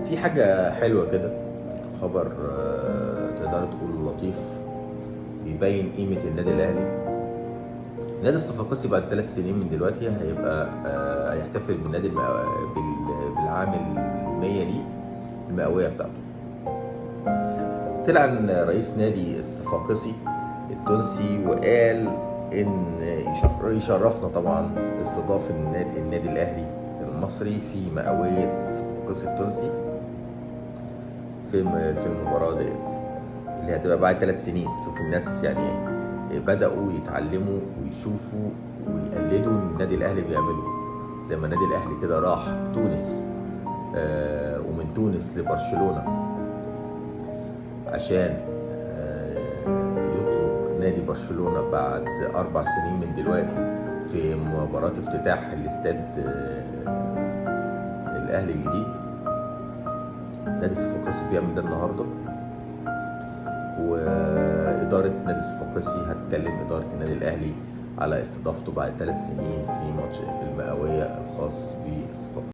في حاجة حلوة كده، خبر تقدر تقول لطيف، بيبين قيمة النادي الأهلي. النادي الصفاقسي بعد 3 سنين من دلوقتي هيبقى هيحتفل بالنادي بالعام 100 ليه، المئوية بتاعته. طلع ان رئيس نادي الصفاقسي التونسي وقال ان يشرفنا طبعا استضافة النادي الاهلي المصري في مئوية الصفاقسي التونسي في المباراة ديت اللي هتبقى بعد 3 سنين. شوف الناس يعني بدأوا يتعلموا ويشوفوا ويقلدوا النادي الأهلي بيعمله، زي ما النادي الأهلي كده راح تونس ومن تونس لبرشلونة عشان يطلب نادي برشلونة بعد 4 سنين من دلوقتي في مباراة افتتاح الاستاد الأهلي الجديد. نادي الصفاقسي بيعمل ده النهارده، وإدارة نادي الصفاقسي هتكلم إدارة النادي الأهلي على استضافته بعد 3 سنين في ماتش المئوية الخاص بالصفاقسي.